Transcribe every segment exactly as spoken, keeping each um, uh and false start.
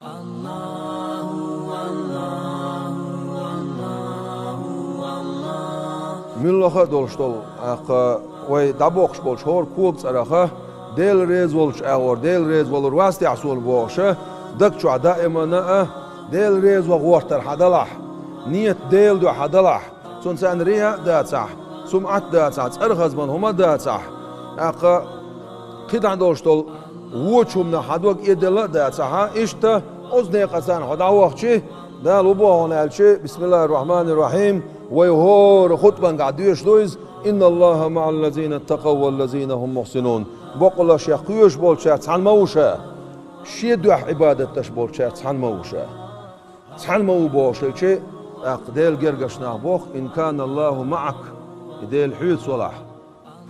Муьлхха а долуш долу, тӀаккха вай дӀабоккхуш болчу хӀора кога цӀарах, Дела реза волчу агӀор, Дела реза валур вац техьа суна бохуша, даг чохь даимана а Дела реза ван гӀортар хьан далахь, нийят Делан дуьхьа хьан далахь, цунна царна рияъ а дацахь, сумӀат а дацахь, цӀархазбан хӀума а дацахь, тӀаккха кхидӀа долуш долу вочу хӀуманах хьан дог эделла а дацахьа, иштта оцу некъа царна хьо дӀавахчи, Дала ву боху аьлчи, бисмиллахир-рахманир-рахим, вай хӀора хутбангахь доьшуш ду иза, инна Аллаха маӀал лазина ттакъав вал лазина хӀум мухьсинун. Бакъалла шех кхоьруш болчаьрца цхьаьна ма ву ша. Шен дуьхьа Ӏибадат деш болчаьрца цхьаьна ма ву ша. Цхьаьна ма ву бохуш хилчи, тӀаккха Делан гергарчу наха боху, ин кана Аллаху маӀак, и Дела хьоьца валахь,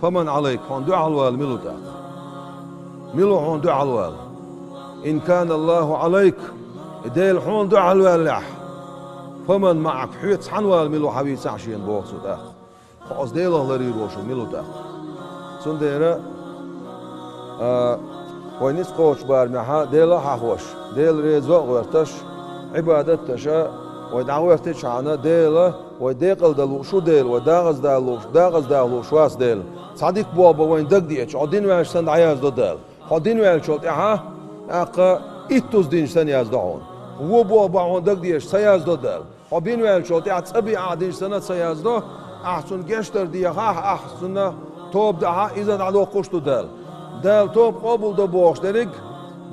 фаман Ӏалайк, хьуна дуьхьал вала мила ву тӀаккха? Мила ву хьуна дуьхьал вала? Ин кана Аллаху Ӏалайк, и Дела хьуна дуьхьал ваьллехь, фаман маӀак, хьоьца цхьаьна вала мила ву хьан вийцахь шена боху цо тӀаккха? Хьо оцу Делах ларйийр волуш ву мила ву тӀаккха? Цундела, а, вай ницкъ кхочу барамехьа Дела а хьахош, Дела реза а гӀоьрташ, Ӏибадат а деш, вай дӀагӀоьртичхьана Дела, вай декъала дан лууш ву Дела, вай декъаза дан лууш, декъаза дан лууш вац Дела. Цхьа дика болх бан вайна дагадеъча, хьо дина ваьлча санна дӀаязду Дала. Хьо дина ваьллачул тӀаьхьа, тӀаккха иттуза динчу санна язду хьуна. Вон болх бан хьуна дагадеъча ца язду Дала. Хьо бина ваьллачул тӀаьхьа цӀа биъ ахь динчу санна ца язду, ахь цунна гечдар дехахь, ахь цунна тоба дахь, иза дӀадоккхуш ду Дала. Дала тоба къобалдо бохуш дерриг,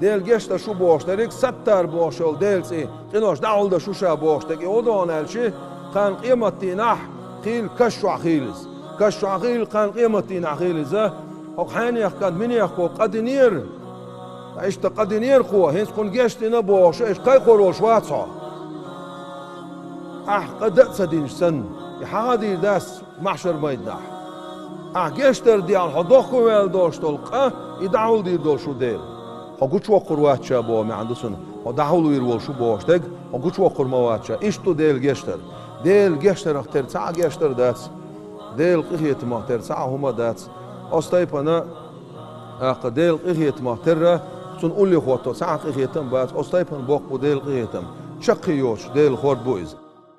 Дела гечдеш ву бохуш дерриг, Саттар бохуш йолу Делан цӀе, къинош дӀахьулдеш ву ша бохуш дерг и ву дохана аьлчи, кхана къематдийнахь хийла каш чохь хийла иза. Каш чохь хийла, кхана къематдийнахь хийла иза. ХӀокху хьенехан кӀант минех кхо къа динера? Ткъа иштта къа динера кхо, хӀинца кхунна гечдина бохуш, иштта кхайкхор волуш вац хьо. Ахь къа дан а ца динчу санна, и хьан хадийр дац маьхьшар майданахь? Ахь гечдар дехьа хьо дохко ваьлла долуш долу къа, и дӀахьулдийр долуш ву Дела. Хьо гучувоккхур вац ша боху маьӀна ду цунна, хьо дӀахьулвийр волуш ву бохуш дерг, хьо гучувоккхур ма вац ша. Иштта ду Делан гечдар. Делан гечдарах тера цхьа а гечдар дац. Делан къинхетамах тера цхьа а хӀума дац. Оцу тайпана, тӀаккха Делан къинхетамах терра, цунна улле хӀотто цхьа а къинхетам бац. Оцу тайпана боккха бу Делан къинхетам. Чаккхе йоцуш Делан хӀорд бу иза.